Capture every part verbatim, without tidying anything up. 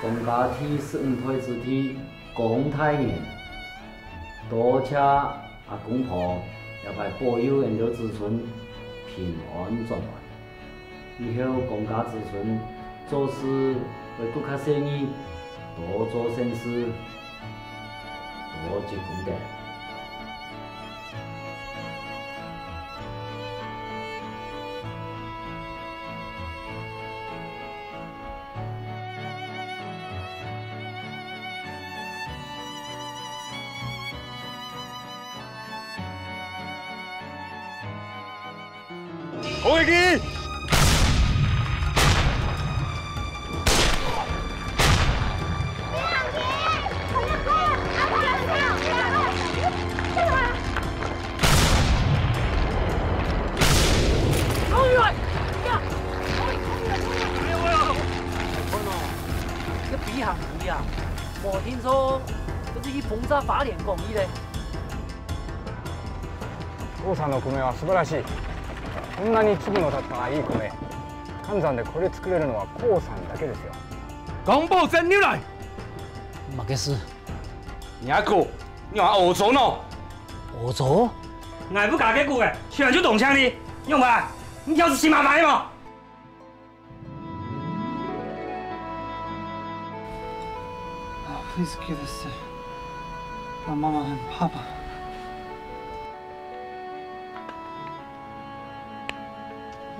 江家第十五代子弟江大元，多謝阿公婆這擺保佑𠊎兜子孫平安轉來。以後江家子孫做事會更加細義，多做善事，多積功德。 這飛行機啊，無聽說，這是去轟炸花蓮廣域咧。父さんの米は素晴らしい。こんなに粒の立ったいい米、火山でこれ作れるのは父さんだけですよ。廣報全入來！麼个事？你阿哥，你還烏糟呢？烏糟？𠊎不加个股个，全就動槍哩，用吧？你挑事情麻煩嘛？ Please give this to my mama and papa.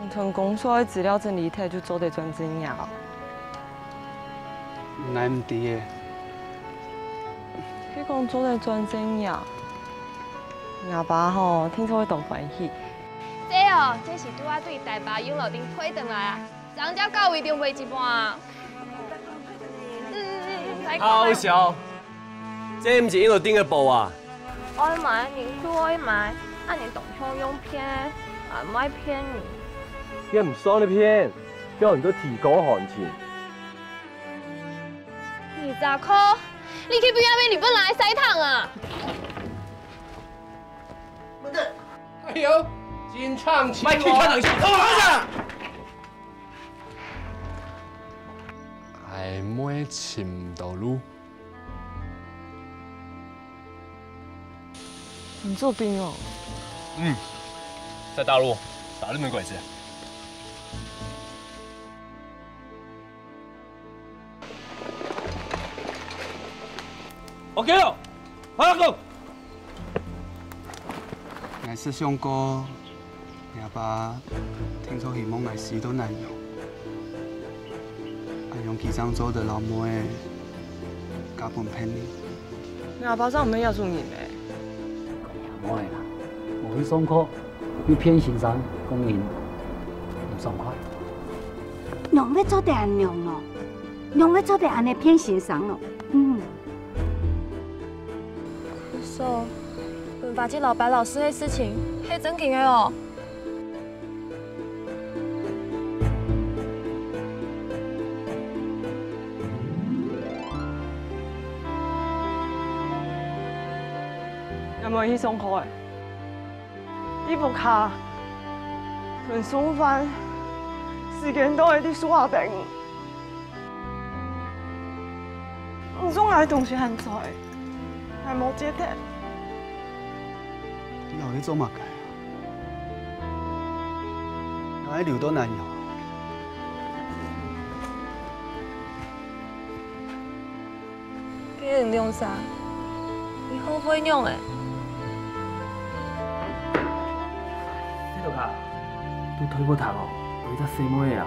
你同公所个資料整理忒，就做得轉正呀？𠊎毋知欸。佢講做得轉正呀？𠊎爸吼，聽說會當歡喜。這哦，這係拄仔對大巴洋路頂飛轉來啊！ 正接到位中尾一半。嗯嗯嗯嗯，來看。好笑，這毋係印度訂个布啊？愛買人就愛買，恁樣當像用騙个，𠊎毋愛騙你。這毋算得騙，表現做提高行情。二十箍，你去比外面日本人个晒糖啊！哎喲，真唱情哦！莫去看人笑，好啊！ 𠊎會尋毋到路。你做兵哦？嗯，在大陸打日本鬼子。OK了，好了，go。 𠊎識想過，𠊎阿爸定著希望𠊎死到南洋，恁樣佢正做得摎妹仔嫁分別人。你阿爸正毋係這種人咩？無愛啦，無去上課，又騙先生講人毋爽快。仰會做得恁樣哦？仰會做得恁樣騙先生哦？嗯。 所以，文華姐摎白老師个事情係正經个哦。有無去上課欸？你屋下同送飯時間到咧，你手下等。 你送𠊎个東西還在，𠊎無接忒。你到底做麼个啊？𠊎愛留到南洋。既然兩儕，你後悔仰仔？這下，對退步堂哦，有一隻細妹仔啊，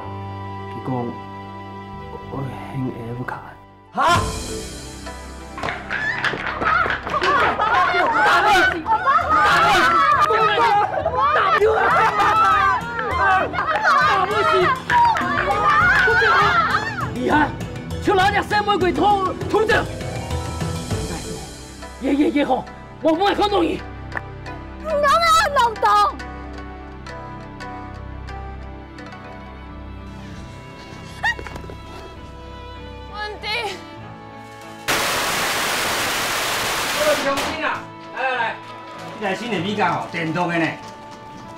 佢講，愛喊𠊎屋下。 哈？厲害，就拿隻細妹鬼偷，偷走。越，越，越好，我毋愛看到你。你哪會恁浪蕩？ 問題。各位鄉親啊，來來來，這台新个米缸哦，電動个呢，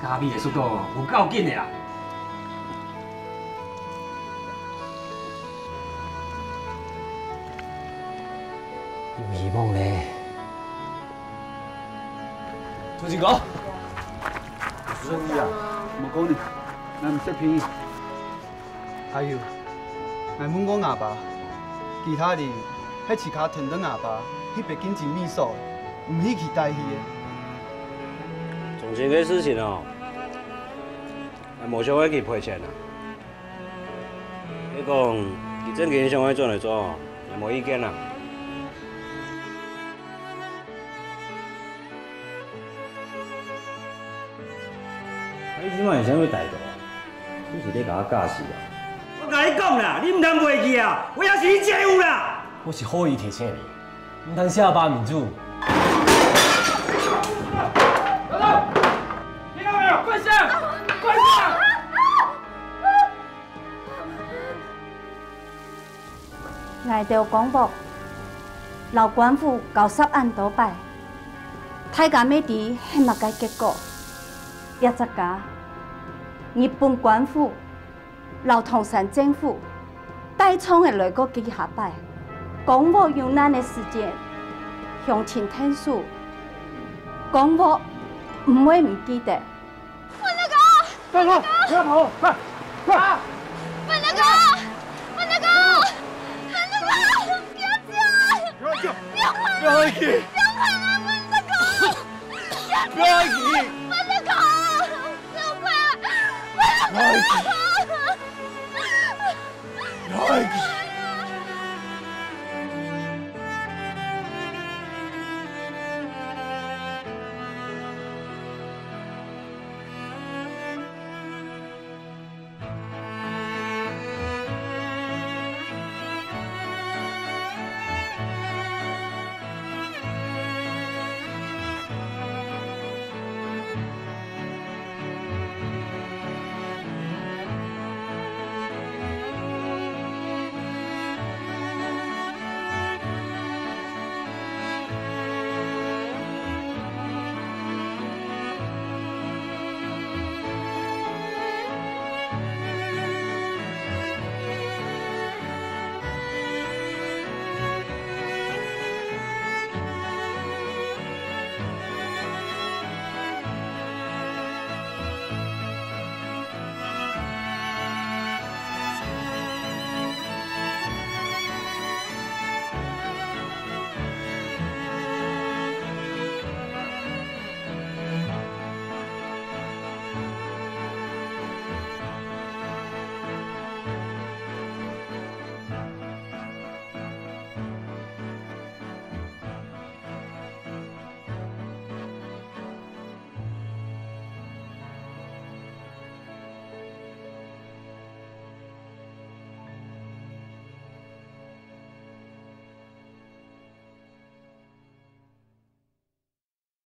加米个速度哦，有夠緊个啦。有希望咧。同志哥，所以啊，莫講你，咱毋識便宜。還有，𠊎問過吾爸，其他人係自家跈等吾爸去北京尋秘書，毋去佢帶去个。從前个事情哦，𠊎無想愛去賠錢啊。 你講，佢正經想愛轉來做，也無意見啦。你這擺想要歹徒啊？你是咧共我假死啊？我共你講啦，你毋通袂記啊，我也是你姊夫啦。我是好意提醒你，毋通寫罷民主。聽到沒有？跪下！跪下！ 𠊎兜江屋摎官府交涉恁多擺，大家乜知係麼个結果。這隻家，日本官府摎唐山政府帶銃仔來過幾下擺，江屋有難个時節，鄉親𢯭手，江屋毋會毋記得。 大哥，不要跑，快，快！慢大哥，慢大哥，慢大哥，不要叫！不要叫！不要跑！不要跑！不要跑！慢大哥！不要跑！慢大哥！不要跑！不要跑！不要跑！